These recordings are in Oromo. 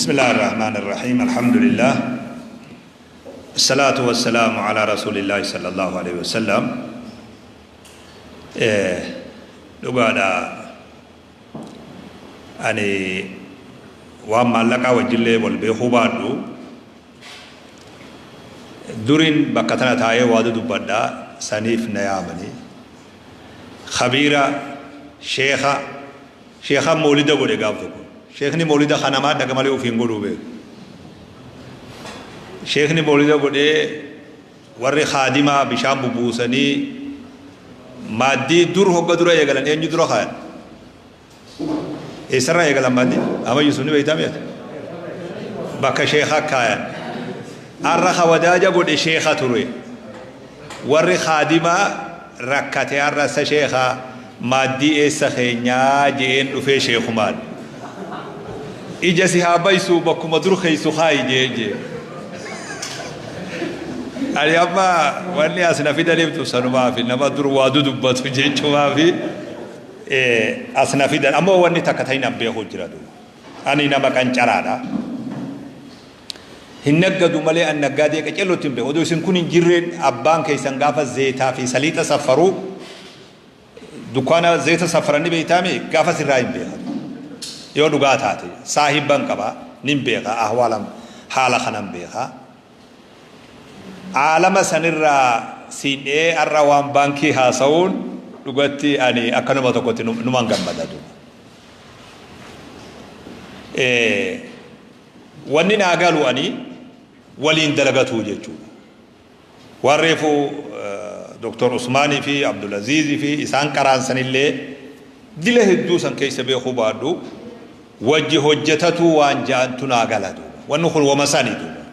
بسم الله الرحمن الرحيم، الحمد لله، الصلاة والسلام على رسول الله صلى الله عليه وسلم. Dhugaadha, ani waan maallaqaa wajjillee wal beekuu baadhu, durin bakka tana taa'ee waadu dubbadhaa saniif na yaamanii khabiira sheekha sheekha moolida godhe. Gaaf tokko sheekni moolida kanamaa dhaga malee ofiin godhuu beeku. Sheekni moolida godhee, warri kaadimaa bishaan bubuusanii, maaddii dur hogga dura eegalan. Eenyu dura kaayan? Eessarraa eegalan maaddii? Ama Yusuf ni beektaa mi'ata bakka sheeka kaayan. Har'a ka wadaaja godhe sheeka ture. Warri kaadimaa rakkate. Har'a isa sheeka maaddii eessa keenyaa je'een dhufee, sheekumaan ija si haa baysu, bakkuma dur keeysu kaayi jeen jee. Ani amma wanni as na fidaniif sanumaafi, nama dur waa dudubbatu jechumaafi as na fidan. Ammoo wanni takka ta'in an beeku jira duuba. Ani nama qancaraadha. Hin naggadu malee an naggaadee qacellotti hin beeku. Odoo isin kun hin jirreen, abbaan keessan gaafa zeetaa fi saliixa saffaruu, dukkaana zeeta saffaranii beeytaami, gaafa sirraa hin beekan. Yoo dhugaa taate saahibban qaba, nin beeka, ahwaalan haala kanan beeka. Aalama sanirraa siin'ee har'a waan baankii haasa'uun dhugatti ani akkanuma tokkotti numan gammada duuba. Wanni naa galu ani waliin dalagatuu jechuudha. Waan reefu Dr. Usmaanii fi Abdulaziizii fi isaan qaraansanillee dila hedduu san keessa beekuu baadhu, wajji hojjetatuu waan ja'antu naa gala duuba. Wanni kun wama sani duuba.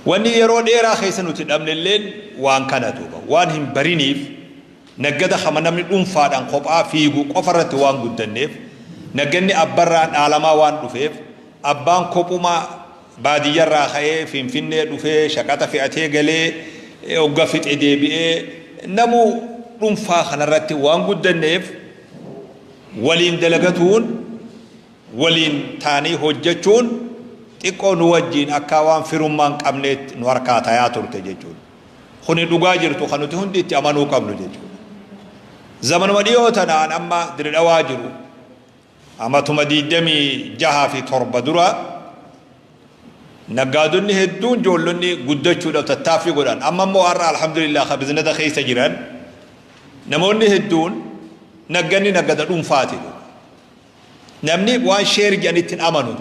Wanni yeroo dheeraa keessa nuti dhabnelleen waan kana duuba. Waan hin bariniif, naggada kama namni dhuunfaadhaan kophaa fiigu qofa irratti waan guddanneef, nagganni abbarraa dhaalamaa waan dhufeef, abbaan kophuma baadiyyarraa ka'ee Finfinnee dhufee shaqaxa fe'atee galee hogga fixe deebi'ee, namu dhuunfaa kanarratti waan guddanneef, waliin dalagatuun, waliin taanii hojjechuun xiqqoo nu wajjiin akka waan firummaan qabneetti nu harkaa tayaa turte jechuudha. Kuni dhugaa jirtu kan nuti hundi itti amanuu qabnu jechuudha. Zamanuma dhiyoo tanaan amma Dirdhawaa jiru, amatuma 26 fi 7 dura, naggaadonni hedduun ijoollonni guddachuudhaaf tattaaffii godhan. Amma immoo har'a alhamdulillah ka bizinata keessa jiran namoonni hedduun nagganni naggada dhuunfaati. Namni waan share jedhanitti hin amanu.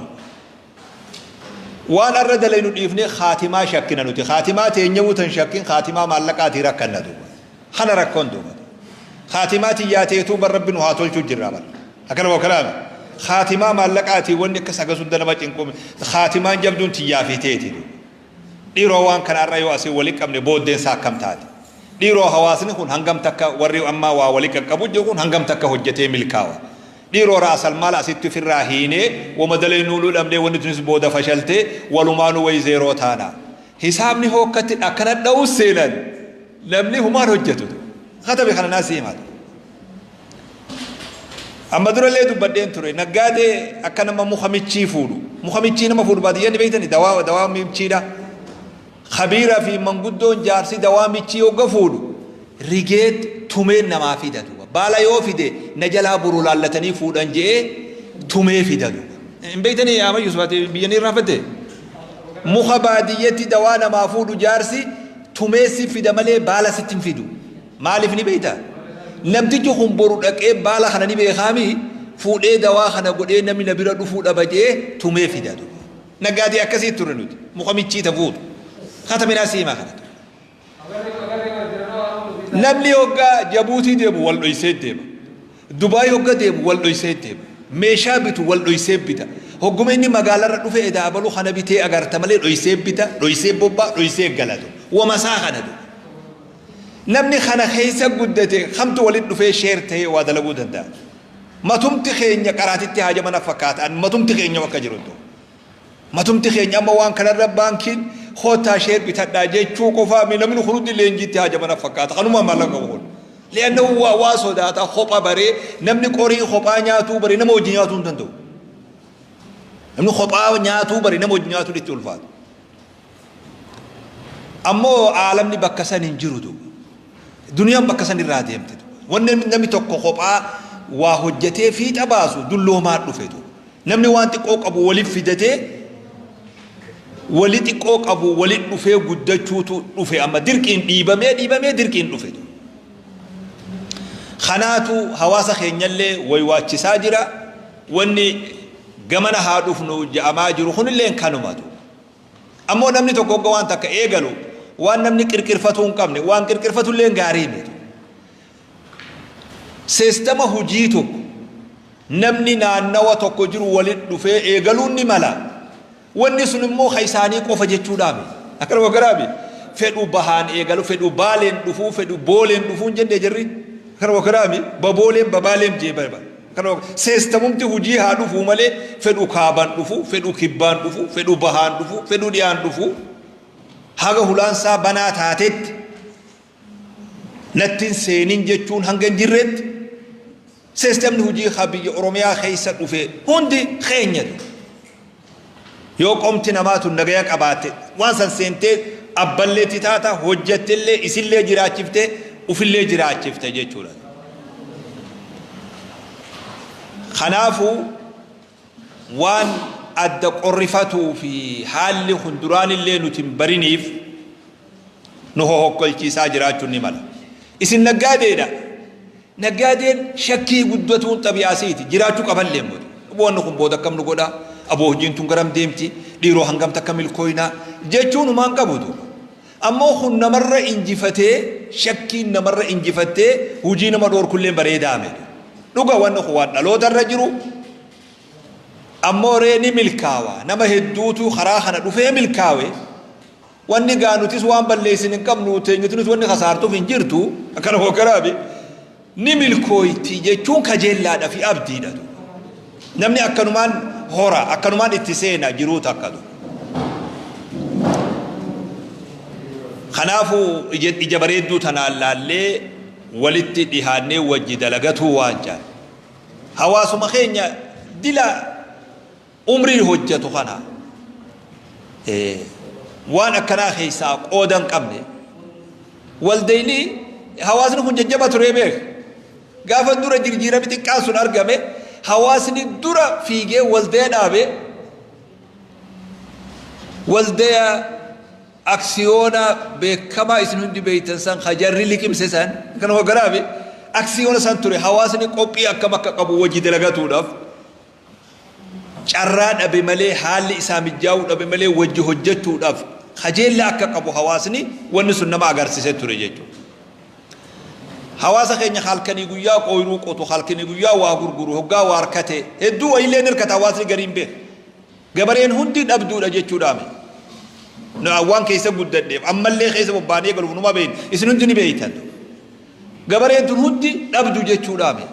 Waan arra dalaynu dhiifnee kaatimaa shakkina nuti. Kaatimaa teenyamuu tan shakkin, kaatimaa maallaqaatii rakkanna duuba. Kana rakkoon duuba. Kaatimaa tiyyaateetuu bar Rabbi nu haa tolchuu jirraa bar. Akkana kalaame. Kaatimaa maallaqaatii wanni akkas hagas hunda nama cinqume. Kaatimaan jabduun tiyyaa fi teeti duuba. Dhiiroo, waan kana har'a yoo asii wali qabne, booddeen isaa akkam taate? Dhiiroo, hawaasni kun hangam takka, warri ammaa waa wali qaqqabu jiru kun hangam takka hojjetee milkaawa? Dhiiroo, ra'asal maala asitti ofirraa hiinee wama dalee nuuluu dhabnee, wanni tunis booda fashaltee walumaanuu wayi zeeroo taana. Hisaabni hookkatti akkana dha'uu seenan namni humaan hojjetu. Katabe kana naasii himaata. Amma durallee dubbadheen ture, naggaadee akka nama muka michii fuudhu. Muka michii nama fuudhu baadiyyaa ni beektani, dawaa michiidha. Kabiira fi manguddoon jaarsi dawaa michii hogga fuudhu rigeet tumeen namaa fida duuba. Baala yoo fide na jalaa buru laallatanii fuudhan je'ee tumee fida duuba. Hin beektanii yaa Yusufaati, biyya ni irraanfatte? Muka baadiyyatti dawaa namaa fuudhu jaarsi tumee si fida malee baala sitti hin fidu. Maaliif ni beektaa? Namtichi kun boru dhaqee baala kana ni beekaami, fuudhee dawaa kana godhee namni na bira dhufuu dhaba je'ee tumee fida duuba. Naggaadee akkasii ture nuti. Muka michii ta fuutu. Kataminaa siimaa kana. Namni hoggaa Jabuutii deemu wal dhoysee deema. Dubaay hogga deemu wal dhoysee deema. Meeshaa bitu wal dhoysee bita. Hogguma inni magaalarra dhufe edaa abaluu kana bitee agarta malee dhoysee bita, dhoysee bobbaa, dhoysee galatu. Wamasaa kana duuba. Namni kana keessa guddate kamtu walitti dhufee share ta'ee waa dalaguu danda'a? Matumti keenya qaraatitti haajamana fakkaata. Matumti keenya akka jiru. Matumti keenya amma waan kanarra baankiin kootaa share bitadhaa jechuu qofaa mi, namni kun hundi leenjiitti haajamana fakkaata. Kanuma maallaqa qabu kun. Li'anna waa sodaata, kopha baree, namni qorii kophaa nyaatuu baree nama wajjin nyaatuu hin danda'u. Namni kophaa nyaatuu bari nama wajji nyaatuun itti ulfaata. Ammoo aalamni bakka san hin jiru duuba. Duniyaan bakka san irraa deemte duuba. Wanni namni tokko kophaa waa hojjetee fiixa baasu dulloomaa dhufe duuba. Namni waan xiqqoo qabu walitti fidatee wali xiqqoo qabu wali dhufee guddachuutu dhufe amma dirqiin dhiibamee dhiibamee dirqiin dhufe duuba. Kanaatu hawaasa keenyallee waywaachisaa jira. Wanni gamana haa dhufnu je'amaa jiru kunilleen kanuma duuba. Ammoo namni tokko hogga waan takka eegalu waan namni qirqirfatuu hin qabne, waan qirqirfatulleen gaarii miti. Seestama hujii tokko namni naannawa tokko jiru walitti dhufee eegaluun ni mala. Wanni sun immoo ka isaanii qofa jechuudhaa miti. Akkana waggaraa miti. Fedhu bahaan eegalu, fedhu baaleen dhufuu, fedhu booleen dhufuu hin jenne jarri. Akkana waggaraa miti. Babooleen babaaleen jee bara. Kana seestamumti hujii haa dhufuu malee fedhu kaaban dhufu, fedhu kibbaan dhufu, fedhu bahaan dhufu, fedhu dhiyaan dhufu, haga hulaan isaa banaa taatetti natti hin seenin jechuun hanga hin jirretti seestamni hujii ka biyya Oromiyaa keessa dhufe hundi keenya. Yoo qomti namaa tun nagaya qabaatte waan san seentee abballeetti taata, hojjattellee, isillee jiraachifte, ufillee jiraachifte jechuudha. Kanaafuu waan adda qorrifatuu fi haalli kun duraanillee nuti hin bariniif nu hohokkolchiisaa jiraachuun ni mala. Isin naggaadeedha. Naggaadeen shakkii guddatuun xabi'aa isiiti. Jiraachuu qaballee immoo. Aboo wanni kun booda akkam nu godha? Aboo hojiin tun garam deemti? Dhiiroo hangam takka milkooyna? Jechuun humaa hin qabu duuba. Ammoo kun namarra injifatee, shakkiin namarra injifattee hojii nama dhoorkulleen bareedaa miti. Dhuga wanni kun waan dhaloota irra jiru. Ammoo ree ni milkaawa. Nama hedduutu karaa kana dhufee milkaawe. Wanni gaa nutis waan balleessine hin qabnu, teenyatunis wanni kasaartuuf hin jirtu, akkana hoggaraabi ni milkooyti jechuun kajeellaadha fi abdiidha. Namni akkanumaan hora, akkanumaan itti seena jiruu takka. Kanaafuu ija bareedduu tanaan laallee walitti dhihaannee wajji dalagatuu waan jaan. Hawaasuma keenya dila Umrii hojjatu kana waan akkanaa keessaa qooda hin qabne. Waldayni hawaasni kun jajjaba turee beeka. Gaafa dura jirjiirami xiqqaan sun argame hawaasni dura fiigee waldaya dhaabe, waldaya aksiyoona beekamaa isin hundi beektan san ka jarri liqimse san kan hogganaafi aksiyoona san ture. Hawaasni qophii akkam akka qabu wajji dalagatuudhaaf carraa dhabe malee, haalli isaa mijjaa'uu dhabe malee, wajji hojjechuudhaaf kajeella akka qabu hawaasni wanni sun nama agarsisee ture jechuudha. Hawaasa keenya halkanii guyyaa ooyiruu qotu, halkanii guyyaa waa gurguru, hoggaa waa harkate hedduu wayiillee ni hirkata hawaasni gariin beeka. Gabareen hundi dhabduudha jechuudha miti. Nu waan keessa guddadheef ammallee keessa bobbaanee galuuf numa beekna. Isin hundi ni beektan. Gabareen tun hundi dhabdu jechuudha miti.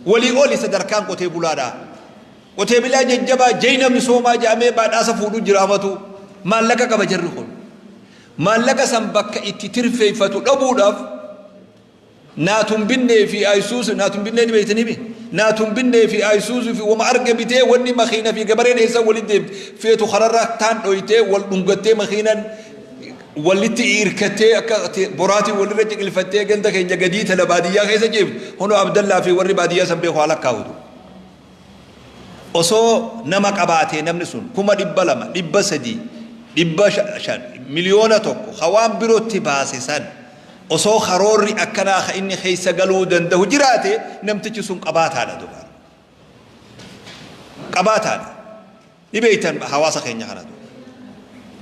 Walii oli sadarkaan qotee bulaadha. Qotee bulaa jajjabaa jayna misoomaa jedhamee baadhaasa fuudhu jira amatu. Maallaqa qaba jarri kun. Maallaqa san bakka itti tirfeeffatu dhabuudhaaf naatun binnee fi ayisuusu naatun binnee ni beektanii mi? Naatun binnee fi ayisuusu fi wama arge bitee wanni makiina fi gabareen eessa walitti deemti feetu kararra taan dhoytee wal dhungattee makiinan walitti irkattee akka boraatii walirra ciqilfattee ganda keenya gadii tana baadiyyaa keessa ciiftu hunoo Abdallaa fi warri baadiyyaa san beeku haa lakkaa'utu. Osoo nama qabaatee namni sun 200,000, 300, 500, 1,000,000 ka waan birootti baase san osoo karoorri akkanaa ka inni keessa galuu danda'u jiraate namtichi sun qabaataadha duba. Qabaataadha. Ni beektan hawaasa keenya kana.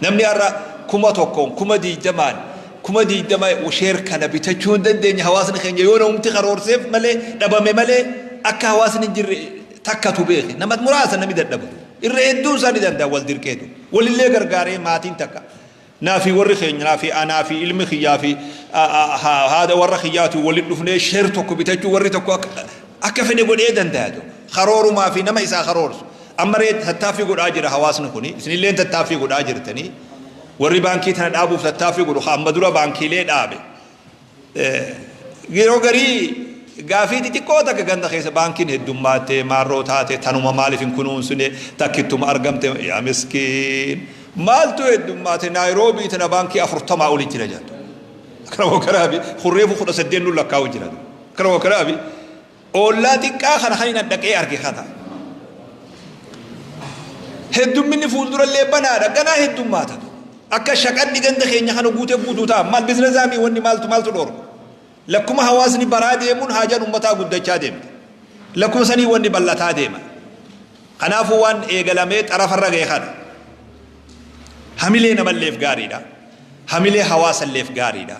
Namni har'a 1000n, 20,000n, 20,000 sheer kana bitachuu hin dandeenye hawaasni keenya yoo namumti karoorseef malee dhabame malee akka hawaasni hin jirre takkatu beeke. Nama muraasa namni dadhabu. Irra hedduun isaa ni danda'a wal dirqeetu. Walillee gargaaree maatiin takka. Naa fi warri keenya, naa fi anaa fi ilmi kiyyaa fi haadha warra kiyyaatu walitti dhufnee sheer tokko bitachuu warri tokko akka fedhe godhee danda'a. Karoorumaa fi nama isaa karoorsu. Amma ree tattaaffii godhaa jira hawaasni kuni. Isinilleen tattaaffii godhaa jirtanii. Warri baankii tana dhaabuuf tattaaffii godhu amma dura baankiilee dhaabe. Yeroo garii Gaafii xixiqqoo takka ganda keessa baankiin heddummaatte, maarroo taate, tanuma maaliif hin kunuunsine, takkittuma argamte, yaa miskiin. Maaltu heddummaate? Naayiroobii tana baankii 40 oli jira jettu. Akkana wakaraabi hurreefu 18 nu lakkaa'u jira. Akkana wakaraabi oollaa xiqqaa kana kan hin dhaqee arge kana. Heddumminni fuuldurallee banaadha, ganaa heddummaata. Akka shaqanni ganda keenya kana guutee guutuu ta'a. Maal bizinesaamii wanni maaltu maaltu dhoorga? Lakkuma hawaasni baraa deemuun haajaan ummataa guddachaa deemti. Lakkuma sanii wanni bal'ataa deema. Kanaafuu waan eegalamee xarafarra ga'e kana hamilee namalleef gaariidha. Hamilee hawaasalleef gaariidha.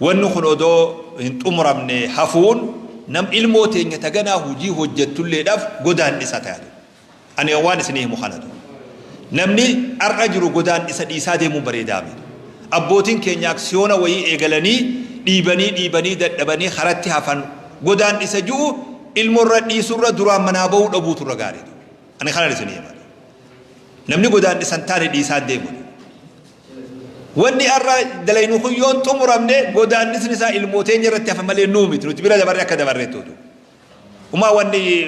Wanni kun odoo hin xumuramne hafuun nam ilmoo teenya taganaa hujii hojjettulleedhaaf godaannisa ta'a. Ani waan isinii himu kanatu. Namni har'a jiru godaannisa dhiisaa deemuun bareedaa miti. Abbootiin keenya aksiyoona wayii eegalanii dhiibanii dhiibanii dadhabanii karatti hafan, godaannisa ji'u ilmoorra dhiisurra duraan manaa bahuu dhabuutu irra gaariidha. Ani kanan isinii hima. Namni godaannisa hin taane dhiisaan deemu. Wanni har'a dalaynu kun yoon xumuramne godaannisni isaa ilmoo teenya irratti hafa malee nuu miti. Nuti bira dabarre akka dabarreettuutu. Umaa wanni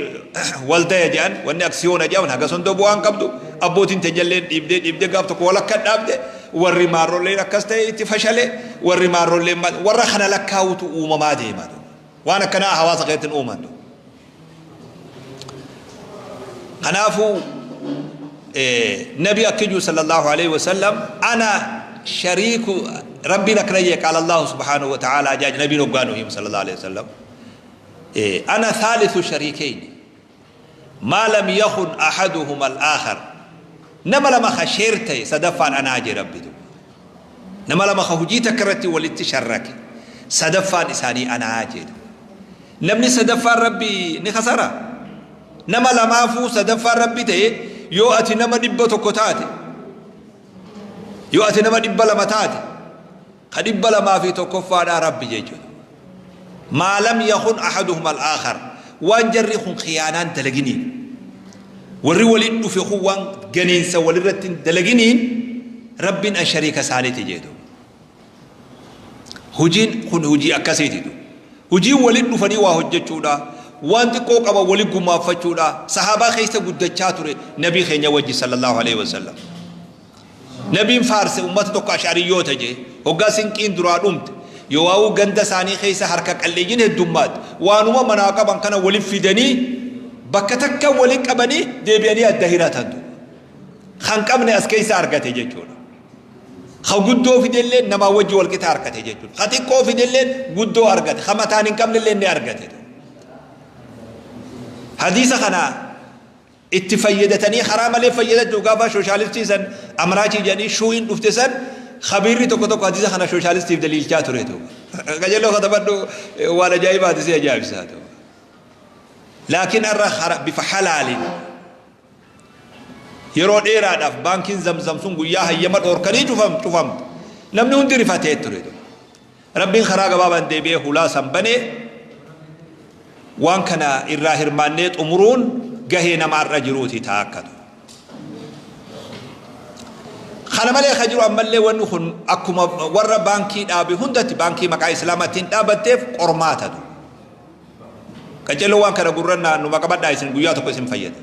waldaya jedhan, wanni aksiyoona jedhan hagas hunda bu'aan qabdu. Abbootiin teenyalleen dhiibdee dhiibdee gaaf tokko walakka dhaabde, warri maarrolleen akkas ta'e itti fashale, warri maarrolleen warra kana lakkaa'utu uumamaa deema. Waan akkanaa hawaasa keessatti hin uumantu. Kanaafuu nabi akka jiru sallallahu alaihi wasallam, ana shariiku rabbiin akkana jee, qaala Allahu subhaanahu wa ta'ala jaaj nabiin hoggaa nu himu sallallahu alaihi wasallam, ana thaalithu shariikeyni maa lam yakun ahaduhuma al-aakhar. Nama lama ka sheer ta'e sadaffaan anaa jee rabbitu. Nama lama ka hujii takka irratti walitti sharrake sadaffaan isaanii anaa jedhu. Namni sadaffaan rabbi ni kasara. Nama lamaafuu sadaffaan rabbi ta'e, yoo ati nama 100 taate, yoo ati nama 200 taate, ka 201ffaadhaa rabbi jechuudha. Maa lam yakun ahaduhuma al-aakhar, waan jarri kun khiyaanaan dalaginiin, warri waliin dhufe kun waan ganiinsa walirratti hin dalaginiin, rabbiin an shariika isaaniiti jedhu. Hojiin kun hojii akkasiiti. Hojiin waliin dhufanii waa hojjechuudha. Waan xiqqoo qaban waliin gumaaffachuudha. Sahaabaa keessa guddachaa ture nabii keenya wajji sallallahu alaihi wasallam. Nabiin faarse ummata tokko, ash'ariyyoota jee. Hoggaa sinqiin duraa dhumte. Yoo ganda isaanii keessa harka qalleeyyiin heddummaatti. Waanuma manaa qaban kana waliin fidanii bakka takka waliin qabanii deebi'anii adda hiratan. Kan qabne as keessa argate jechuudha. Ka guddoo fidellee namaa wajji wal qixa argate jechuudha. Ka xiqqoo fidellee guddoo argate. Ka mataan hin qabnellee ni argate. Hadiisa kana itti fayyadatanii karaa malee fayyadachuu gaafa sooshaalistii san amraachii jedhanii shuu'iin dhufte san, khabiirri tokko tokko hadiisa kana sooshaalistiif daliilchaa ture. Qajeeloo katabadhu, waan ajaa'ibaati, si ajaa'ibsisaa. Laakiin har'a bifa halaaliin yeroo dheeraadhaaf baankiin Zamzam sun guyyaa hayyama dhoorkanii cufamte. Namni hundi rifatee ture. Rabbiin karaa gabaabaan deebi'ee hulaa san banee, waan kana irraa hirmaannee xumuruun gahee nama har'a jiruuti ta'a akkatu. Kana malee ka jiru ammallee wanni kun akkuma warra baankii dhaabe hundatti baankii maqaa islaamaatiin dhaabatteef qormaatatu. Qaceloo waan kana gurrannaa numa qabadhaa, isin guyyaa tokko isin fayyada.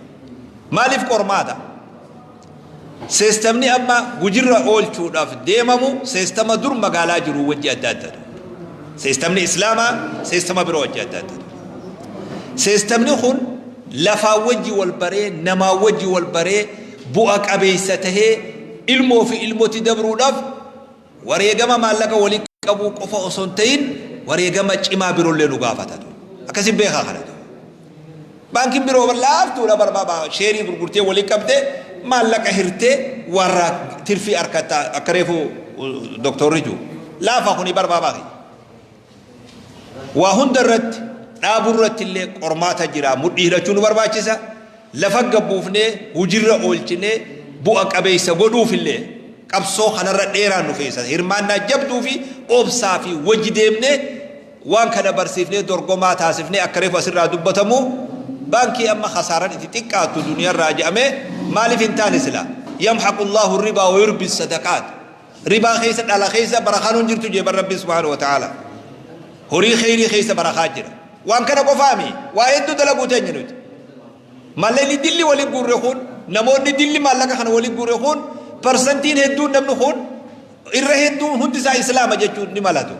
Maaliif qormaata? Seestamni amma hujirra oolchuudhaaf deemamu seestama dur magaalaa jiru wajji adda addatu. Seestamni islaamaa seestama biroo wajji adda addatu. Seestamni kun lafaa wajji wal baree, namaa wajji wal baree, bu'a qabeessa tahee ilmoo fi ilmootti dabruudhaaf wareegama maallaqa walii qabuu qofa osoo hin ta'in wareegama cimaa biroollee nu gaafata. Akkasi beekaa kanatu. Baankiin biroo laaftuudha barbaaba, sheerii gurgurtee walii qabdee maallaqa hirtee warra tirfii harkatta, akka reefu doktorri jiru. Laafa kuni barbaabaa kiyya. Waa hunda irratti, dhaabuu irratti illee qormaata jira. Mudhii hidhachuu nu barbaachisa. Lafa gabbuufnee hujirra oolchinee bu'a qabeessa godhuuf illee qabsoo kanarra dheeraan nu feesa. Hirmaannaa jabduu fi obsaa fi wajji deemnee waan kana barsiifnee dorgomaa taasifnee, akka reefu asirraa dubbatamu, baankii amma khasaaran itti xiqqaattu duniyaarraa jedhamee maaliif hin taane sila? Yamhaqu Allahu ribaa wa yurbi sadaqaat. Ribaa keessa, dhala keessa barakaan hin jirtu jee bar rabbiin subhaanahu wa ta'ala. Horii kheyrii keessa barakaa jira. Waan kana qofaami, waa hedduu dalaguu teenya nuti. Maallaqni dilli waliin guurre kun, namoonni dilli maallaqa kana waliin guurre kun, parsantiin hedduun namni kun irra hedduun hundi isaa Islaama jechuun ni malatu.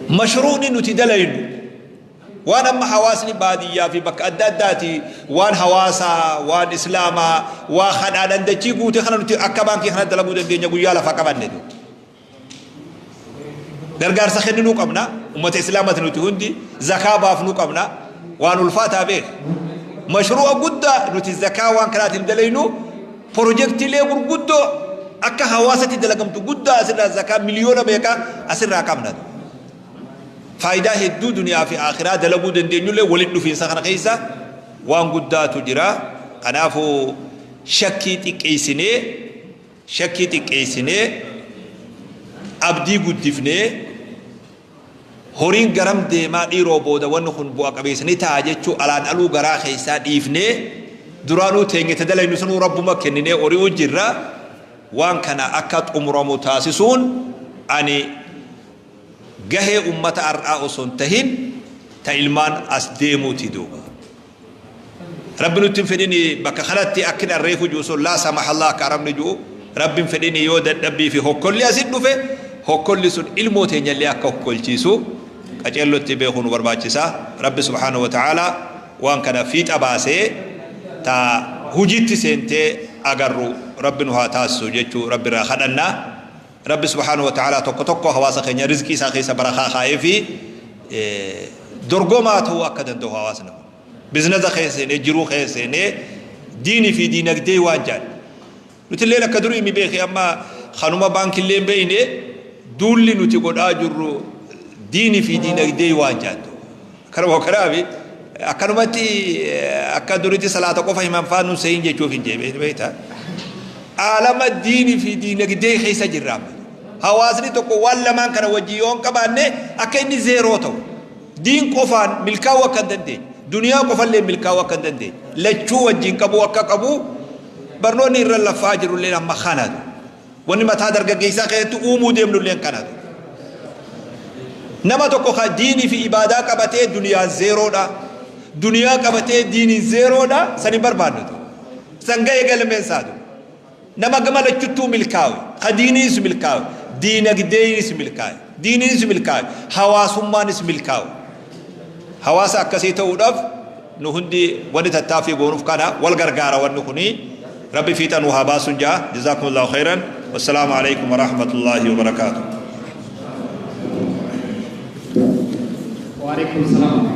Mashruu'ni nuti dalaynu waan amma hawaasni baadiyyaa fi bakka adda addaati waan hawaasaa, waan Islaamaa, waa kadhaadhaan dachii guute kana nuti akka baankii kana dalaguu dandeenya guyyaa lafa qabanne. Gargaarsa kenninuu qabna. Ummata Islaamati nuti hundi zakaa baafnuu qabna. Waan ulfaataa beek. Mashruu'a guddaa nuti zakaa waan kanaatiin dalaynu, pirojektiilee gurguddoo akka hawaasatti dalagamtu guddaa asirraa zakaa miliyoona meeqa asirraa qabna. Faayidaa hedduu duniyaa fi akhiraa dalaguu dandeenyullee walitti dhufiinsa kana keessa waan guddaatu jira. Kanaafuu shakkii xiqqeessinee, abdii guddifnee, horiin garam deemaa, dhiiroo booda wanni kun bu'a qabeessa ni ta'a jechuu alaan aluu garaa keessaa dhiifnee, duraanuu teenye ta dalaynu sanuu Rabbuma kenninee hori'uu jirra. Waan kana akka xumuramu taasisuun ani gahee ummata har'aa osoo hin tahin ta ilmaan as deemuuti duuba. Rabbi nutti hin fedhini bakka kanatti akkin arreefu jiru sun, laa samahallah, akka Arabni jiru, Rabbi hin fedhini, yoo dadhabbii fi hokkolli asit dhufe, hokkolli sun ilmoo teenyallee akka hokkolchiisu qaceellotti beekuu nu barbaachisa. Rabbi subhaanahu wa ta'ala waan kana fiixa baasee ta hujitti seentee agarru Rabbi nu haa taasisu jechuu Rabbi irraa kadhanna. Rabbi subhaanahu wa ta'ala tokko tokko hawaasa keenya rizqii isaa keessa barakaa kaa'ee fi dorgomaa ta'uu akka danda'u hawaasni kun. Bizinasa keessa seenee, jiruu keessa seenee, diinii fi diinagdee waan jedhan. Nuti illee akka durii mi beekee, amma kanuma baankillee hin beekne, duulli nuti godhaa jirru diinii fi diinagdee waan jedhan. Kanuma kanaafi akkanumatti akka duritti salaata qofa himan faa nun seeyin jechuuf hin jee beektaa. Aalama diinii fi diinagdee keessa jirra amma. Hawaasni tokko waan lamaan kana wajjin yoo hin qabaanne akka inni zeeroo ta'u. Diin qofaan milkaa'uu akka hin dandeenye. Duniyaa qofallee milkaa'uu akka hin dandeenye. Lachuu wajjin qabuu akka qabu barnoonni irra laffaa jirullee amma kanatu. Wanni mataa dargaggeessaa keessatti uumuu deemnullee kanatu. Nama tokko ka diinii fi ibaadaa qabatee duniyaan zeeroodha. Duniyaa qabatee diiniin zeeroodha. San hin barbaannu. San ga'ee galmeen isaatu. Nama gama lachuttuu milkaa'e. Ka diiniinis milkaa'e. Diinagdeenis milkaa'e. Diiniinis milkaa'e. Hawaasummaanis milkaa'e. Hawaasa akkasii ta'uudhaaf nu hundi wanni tattaaffii goonuuf kana wal gargaara wanni kuni. Rabbi fiixa nu haa baasun jaa. Jazaakumullahu khairan. Wassalaamu alaikum warahmatullahi wabarakaatuh. وعليكم السلام.